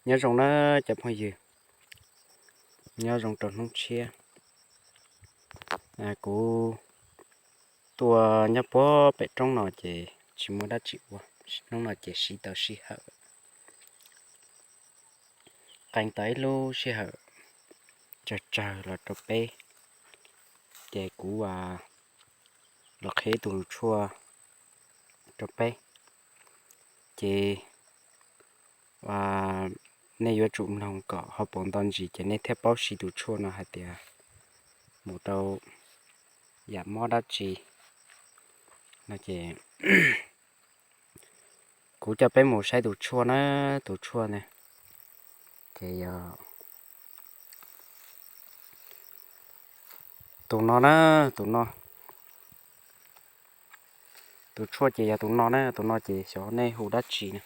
Nyob zoo na cov phooj ywg, nyob zoo rau hnub tshiab. Kuv tuaj nyob puag pem roob no ces tsis muaj dab tsi ua, hnub no ces siv tau sij hawm, qee tau ib lub sij hawm tsawg tsawg los rau peb, ces kuv los qhia tus tshuaj rau peb. Ces nej yuav tsum mloog kom ho pauv nto ntsis ces nej thiaj paub siv tus tshuaj no hais tias mus rau yam mob dab tsi no ces kuv coj peb mus saib tus tshuaj na, tus tshuaj na, ces yog tus no na, tus no. Tus tshuaj ces yog tus no na, tus no ces xyov nej hu dab tsi na.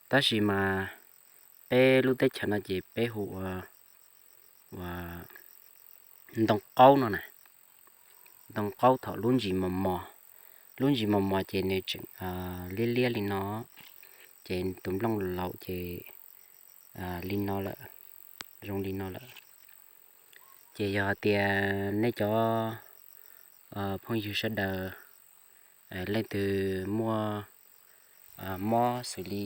Tab sis mas peb lub teb chaws no ces peb hu ua, ua ntoo qaub no na. Ntoo qaub thaum lub ntsis mos mos, lub ntsis mos mos ces nws tseem liab liab li no, ces tus nplooj laus ces li no lawm, zoo li no lawm. Ces yog hais tias nej cov phooj ywg sawv daws leej twg muaj mob xws li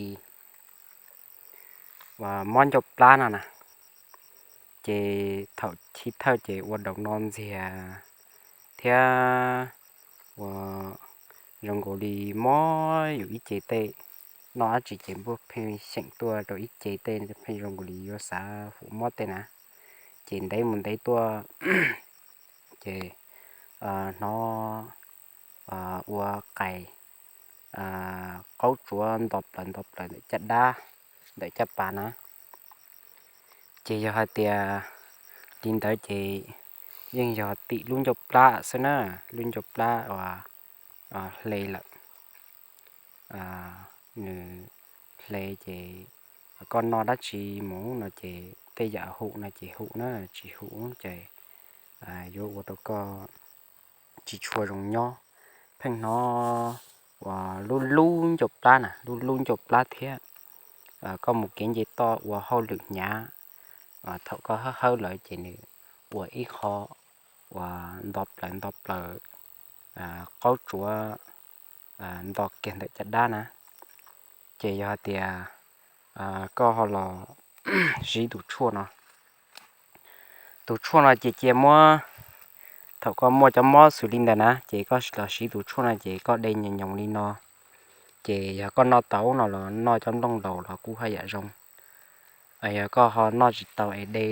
uas mob ncauj plab no na, ces thaum chiv thawj ces ua daus no ntxiag thiab ua zoo nkaus li mob yus ib ce tej, noj dab tsi ces npuaj pheej xyeem tuaj rau ib ce tej pheej zoo nkaus li yuav xav huam mob tej na, ces ntev mus ntev tuaj ces hnov ua qais qaub tsuav nto plaws nto plaws ntawm caj dab, ntawm caj pas na. Ces yog hais tias li ntawd ces yeej yog tim lub ncauj plab xwb na, lub ncauj plab uas hle lawm. Nws hle ces koj noj dab tsi mus no ces tej yam hum no ces hum na, tsis hum ces yuav ua rau koj tsis tshua zoo nyob. Pheej hnov uas lub lub ncauj plab na, lub lub ncauj plab thiab koj mus kev nce toj ua hauj lwm hnyav, thaum koj hawb hawb lawm ces nws ua ib qho uas nto plaws nto plaws qaub tsuav nto kiag ntawm caj dab na. Ces yog hais tias koj ho los siv tus tshuaj no, tus tshuaj no ces cia muab, thaum koj muaj cov mob xws li ntawd na ces koj los siv tus tshuaj no ces koj de nyoos nyoos li no. Ces yog koj noj tau no los noj cov nplooj laus los kuj haj yam zoo. Yog koj ho noj tsis tau es de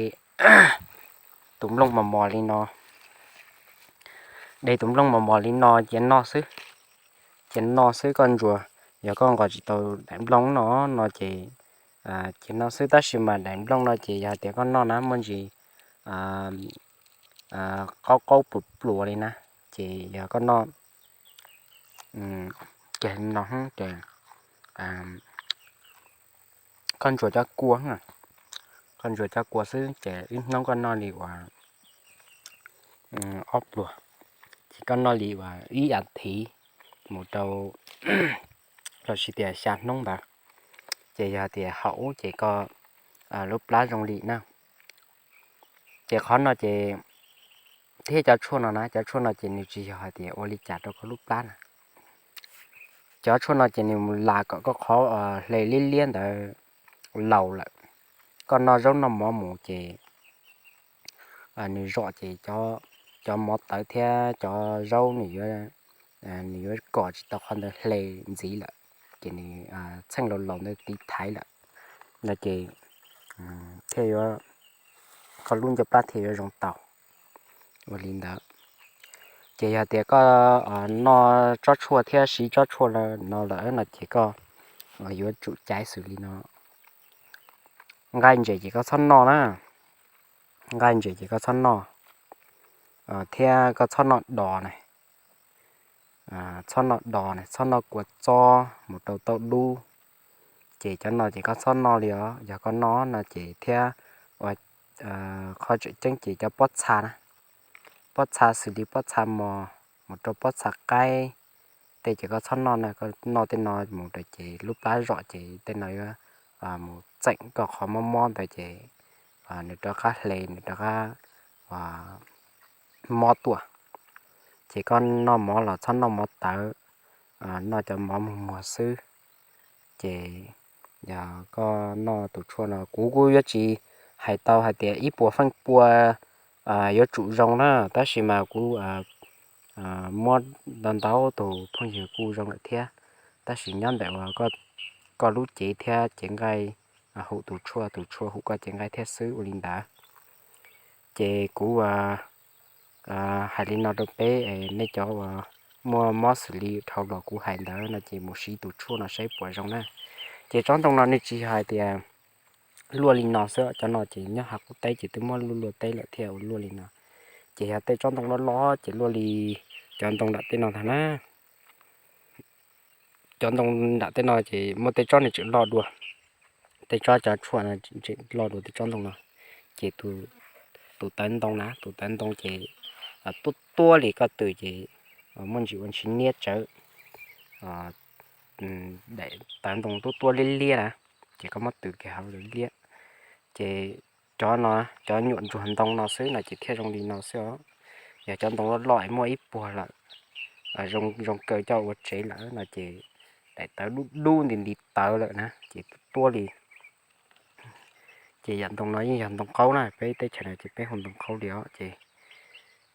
tus nplooj mos mos li no, de tus nplooj mos mos li no cia noj xwb, cia noj xwb koj ntsuas. Yog koj nqos tsis tau daim nplooj no no ces cia noj xwb, tab sis mas daim nplooj no ces yog tias koj noj na muaj ntsis qaub qaub pluav pluav li na, ces yog koj noj kiag li no ces koj ntsuas cov kua, koj ntsuas cov kua xwb ces ib hnub koj noj li uas ob pluas, ces koj noj li uas ib as thiv mus rau los sis tias xya hnub ntawd, ces yog tias haum ces koj lub plab zoo li na. Ces qhov no ces thiab cov tshuaj no na, cov tshuaj no ces nws tsis yog hais tias ua li cas rau koj lub plab na. Cov tshuaj no ces nws mus las kom koj qhov hle liab liab ntawd laus lawm. Koj noj zaub noj mov mus ces nws zom ces cov mov tawv thiab cov zaub nws yuav, nws yuav kom tsis tau qhov ntawd hle ntxiv lawm, ces nws txheej laus laus ntawd tiv thaiv lawm no ces thiaj yuav, koj lub ncauj plab thiaj yuav zoo tau. Ua li ntawd, ces yog tias koj noj tsob tshuaj thiab siv tsob tshuaj no lawm no ces koj yuav tsum caiv xws li no. Nqaij ntses ces koj txhob noj na, nqaij ntses ces koj txhob noj, thiab koj txhob noj dos na, txhob noj dos na, txhob noj kua txob mus rau tauj dub, ces cov no ces koj txhob noj li os. Yog koj noj no ces thiab ua qhov tseem ceeb ces cov pob txha na, pob txha xws li pob txha mos mus rau pob txha qaib, tej ces koj txhob noj na, koj noj tej no mus rau ces lub plab zom ces tej no yuav mus txeem koj qhov mob mob ntawd ces nws rov qab hle, nws rov qab mob tuaj. Ces koj noj mov los txhob noj mov tawv, noj cov mov muag muag xwb. Ces yog koj noj tus tshuaj no, kuv kuj yuav tsis hais tau hais tias ib puas feem pua yuav tsum zoo na, tab sis mas kuv muab ntau ntau tus phooj ywg kuj zoo lawm thiab. Tab sis nyob ntawm uas koj lub cev thiab cev nqaij hum tus tshuaj, tus tshuaj hum koj cev nqaij thiab xwb, ua li ntawd. Ces kuv hais li no rau peb, nej cov uas muaj mob xws li dhau los kuv hais ntawd no ces mus siv tus tshuaj no saib puas zoo na. Ces tsob ntoo no nws tsis yog hais tias luaj li no xwb, cov no ces nyob hav qub teb ces twb muab luaj luaj teb lawm thiaj ua luaj li no. Ces yog tej tsob ntoo loj loj ces luaj li cov ntoo nram tej no ntag na. Cov ntoo nram tej no ces muaj tej tsob nws tseem loj dua, tej tsob cov tshuaj no tseem loj dua tej tsob ntoo no. Ces tus tawv ntoo na, tus tawv ntoo ces tuab tuab li koj tws ces muaj ntsis ua ntsis niab tsawv. Daim tawv ntoo tuab tuab liab liab na, ces koj muab tws kiag hauv liab. Ces cov no, cov nyuam ntsuag ntoo no xwb no ces thiaj zoo li no xwb os. Yog cov ntoo loj loj muaj ib puag lawm, zoo kaw coj ua tsev lawm no ces daim tawv dub dub nti nti tawv lawm na ces tuab tuab li. Ces yam ntoo no yeej yog ntoo qaub na, peb teb chaws no ces peb hu ntoo qaub li os. Ces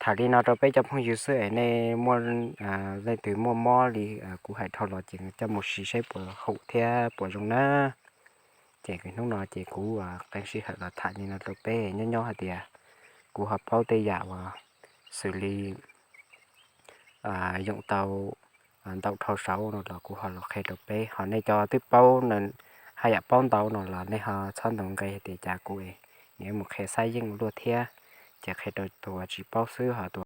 tham li no rau peb cov phooj ywg xwb es nej muaj leej twg muaj mob li kuv hais dhau los ces coj mus siv saib puas haum thiab puas zoo na. Ces hnub no ces kuv qee sij hawm los tham li no rau peb, nyob nyob hais tias kuv ho paub tej yam uas xws li yoom tau ntau dhau saud no los kuv ho los qhia rau peb, ho nej cov twb paub haj yam paub ntau no los nej ho txhob ntaus nqe hais tias cas kuv es nws mus qhia xab yeej luaj thiab, ces qhia rau tus uas tsis paub xwb ho tus